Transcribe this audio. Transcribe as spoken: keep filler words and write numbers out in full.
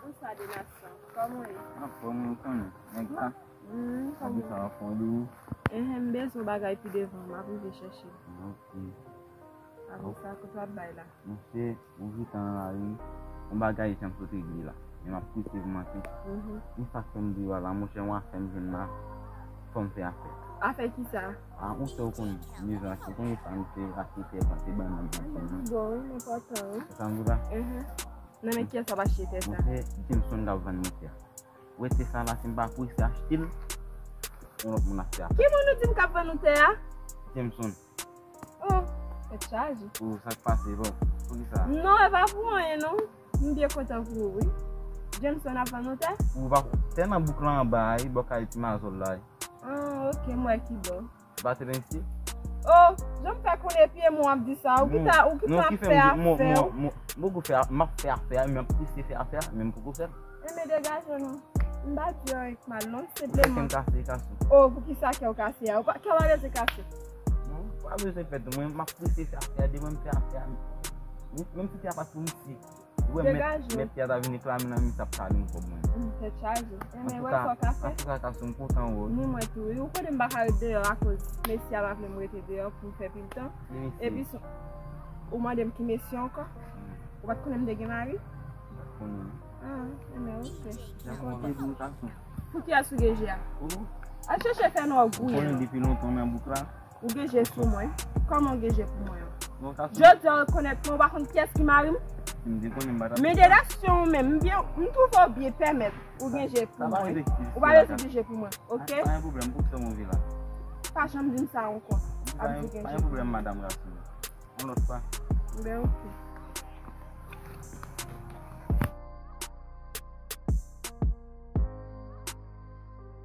Ou sa de nasyon? Kòman w ye? Anfòm, ou konnen. Nèg sa. Hmm, Abi sa anfòm dou. Enhen, m bezwen bagay pi devan, m ap rive chèche. Ok. Abi sa, kote w ap bay la? Monchè, ou gentan nan lari. Yon bagay janm sot regle la. Men m ap prese pou m antre. Mhm. Men sa k fè m di w la, monchè, yon afè m jwenn la. Fò m fè afè. Afè ki sa? A, ou sè ou konnen, m bezwen achte, ou konnen sa m fè, achte tè, plante bannann, nan fanm nan. Bon, wi, m enpòtan, wi. Se sa m di w la? Mhm. Nan men kiyès w ap achte tè sa? Monchè, Jameson k ap vann mwen tè a. Ou wè tè sa la, si m pa prese achte l, yon lòt moun ap fè afè. Ki moun ou di m k ap vann ou tè a? Jameson. Oh, tèt chaje. Ou sa k pase, bon. Poukisa? Non, e pa pou anyen, non. M byen kontan pou ou, wi. Jameson ap vann ou tè? Ou pa tè nan bouk la anba a, wi, bò kay ti mazòl la, wi. Ah, ok, m wè ki bò. Ou pa tè nan isi? Oh, jan m fè konnen pye mwen w ap di sa, ou ki ta, ou ki ta fè afè w. M poko fè, m ap fè afè a, men m ap prese fè afè a, men m poko fè l. Enben degaje non. M pa di anyen k mal non, senpleman. Kè m kase, kase. Oh, poukisa kè w kase a? Ou pa, kè w pa bezwen kase. Non, pa bezwen fè tou. Mwen, m ap prese fè afè a, demen m fè afè a. Menm si se a pa pou misye. Ou wè mèt, mèt tè a ta vin reklame nan mi t ap kale m kòb mwen. M tèt chaje. Enben wè sa w ka fè. Antouka, kase m kontan wè w. Ni mwen tou, wi. Ou konnen m pa ka ret deyò akoz mesye a pa vle m rete deyò pou m fè pil tan. Epi, ou mande m ki mesye ankò? Ou pa t konnen m te gen mari? Konnen. Ah, enben, ok. Jan kontan. Epi ou gason. Pou kiyès ou gen je a? Ou? Al chèche fè nou gouye. Konnen depi lontan nan bouk la. Ou gen je sou mwen. Kòman ou gen je pou mwen an? Jodi a rekonèt mwen, ou pa konn kiyès ki mari m? Si m te konnen, m pa t ap. Men de nasyon ou menm, m byen, m twouve w byen pèmèt ou gen je pou mwen. Ou pa bezwen gen je pou mwen, ok? Pa gen pwoblèm, poukisa w anvi la? Pa janm di m sa ankò. Ap di gen je. Pa gen pwoblèm, madanm gason. Yon lòt fwa. Ben, ok.